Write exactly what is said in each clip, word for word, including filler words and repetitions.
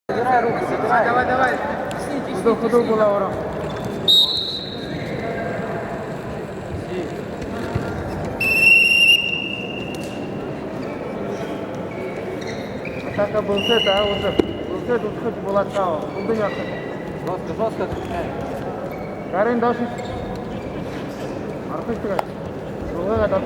Забирай руку, забирай. Давай, давай, давай. Тиси, тиси, худо, худо тиси. Была ороо. Атака бэлдээд, а, уже. Бэлдээд, удхыт болоод таа. Хүндэ яахаш. Жёстко, жёстко отпускай. Гарын доош. Архаш тиигээ. Жолгойгоо доош.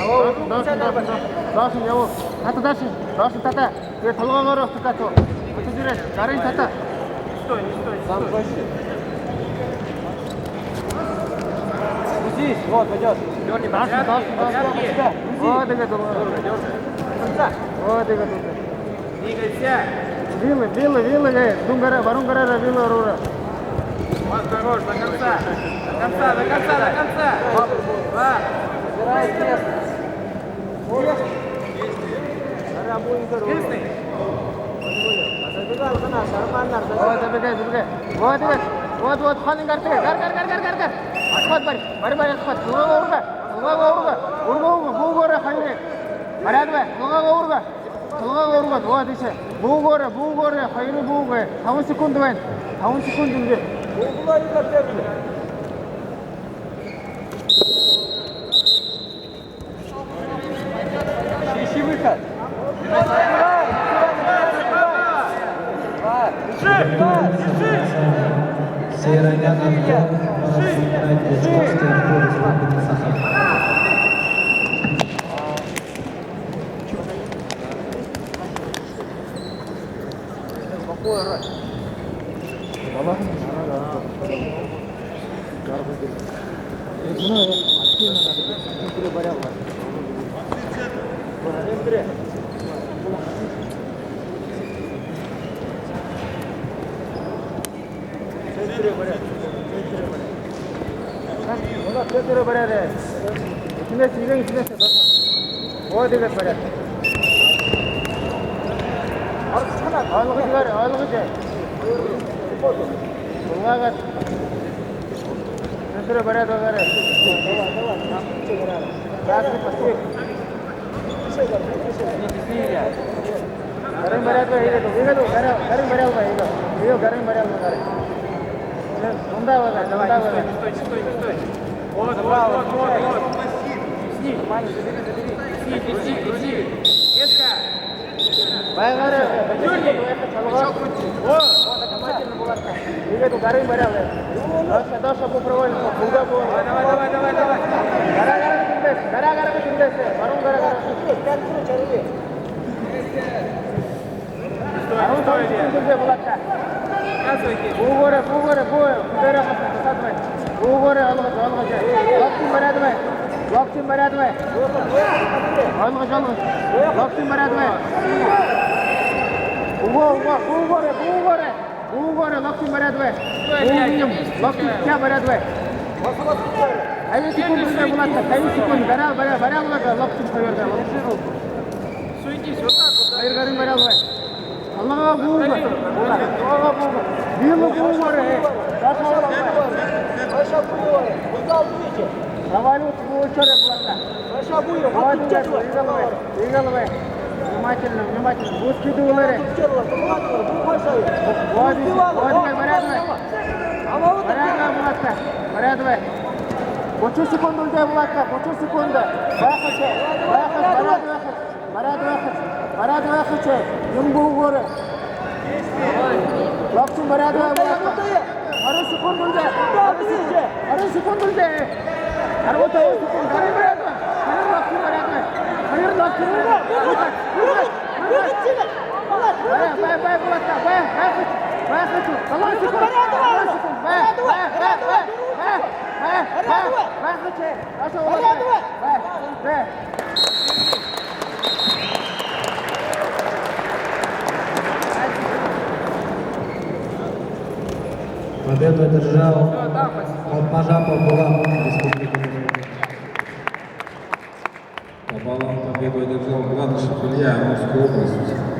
Алло, доош, доош, доош, доош. Доош ябаа. Тата доош. Доош тата. Тиигээ толгоёо ороо, тата тоо. Тата жирэ. Гарын тата. Не стой, не стой, не стой. Сам проще. Грузись, вот, пойдёт. Дёрни, дальше, дальше, дальше. Вот, тиигээ толгоёо. Дёрни, дёрни. До конца. Вот, тиигээ толгоёо. Двигайся. Вилы, вилы, вилы, э, дүн гараа, баруун гараараа вилы оруулаа. Вот, хорош, до конца. До конца, до конца, до конца. Два. Забирай с места. Местный. Забегай, нормально, забегай. Вот, забегай, забегай. Вот, вот, вот, вот, хонин гар, гар, гар, гар, гар, гар. Отход барь, барь, барь, отход. Толгоёо урга, толгоёо урга. Урга, урга, бүүгөөрөө хоёрые. Баряад бай, толгоёо урга. Толгоёо урга, вот, ишээ. Бүүгөөрөө, бүүгөөрөө, хоёрые бүүгээ. Табан секунд байна. Табан секунд үнгэ. Ищи, ищи выход. Давай. Северяне отбор. Северяне отбор. Центре баряад. Центре баряад. Центре баряад. Центре баряад. Центре баряад. Вот, тиигээд баряад. Ойлгожо, ойлгожо. Булгаагаад. Центре баряад байгаарай. Пошли, пошли. Гарынь баряад бай, иигээд, иигээд, гарынь, гарынь баряад бай, иигээд. Иигээд гарынь баряад бай, гарынь. Дундаа байгаа, дундаа байгаа. Не стой, не стой, не стой, не стой. Вот, вот, вот, вот, вот. Тисни, внимание, забери, забери. Тисни, тисни, тисни. Резко. Байгаарай. Дёрни. Ещё крути. Вот. Вот, внимательно, Булат. Иигээд гарынь баряад бай. Даша, Даша, попробуй. Булга, булга. Давай, давай, давай, давай, давай. Гараа гараа тэндэһээ, гараа гараа тэндэһээ. Баруун гараа гараа. Баруун тэндэһээ, Булат. Бүүгөөрөө, бүүгөөрөө, бүүгөөрөө. Бүүгөөрөө, олгожо, олгожо. Локти баряад бай. Локти баряад бай. Олгожо, олгожо. Локти баряад бай. Үгөө, үгөө, бүүгөөрөө, бүүгөөрөө. Бүүгөөрөө локти баряад бай. Бүүгээрнь локти баряад бай. Табин секунд үлөө, Булат, табин секунд. Баряад, баряад, баряад бай, локти хоёроо. Хоёр гарынь баряад бай. Толгоёо бүүгээ. Толгоёо бүүгээ. Бэлэй бүүгээрээ. Даша, Булат. Проваливаться бүүгээрээ, Булат. Хорошо, Буев, вот тут держи, вот тут держи. Двигай, двигай. Внимательно, внимательно. Бус кидывай. Вот, вот, вот, баряад бай. Баряад бай, Булат. Баряад бай. Гушан секунд үлөө, Булат, гушан секунд. Байхаш, байхаш, баряад байхаш. Баряад байхаш. Баряад байхаш. Юун бүүгөөрөө. Локти баряад бай, Булат. Арбан секунд үлөө. Арбан секунд. Арбан секунд үлөө. Арбан секунд. Гарынь баряад бай. Хоёр локти баряад бай. Хоёр локти баряад бай. Бай, бай, бай, Булат, бай, бай, бай, бай, бай. Далан секунд. Далан секунд. Бай, бай, бай, бай. Бай, бай, бай, бай. Даша, Булат, бай. Бай, бай. Победу одержал Халтмажапов Булат, Республика Бурятия. По баллам победу одержал Гладышев Илья, Амурская область.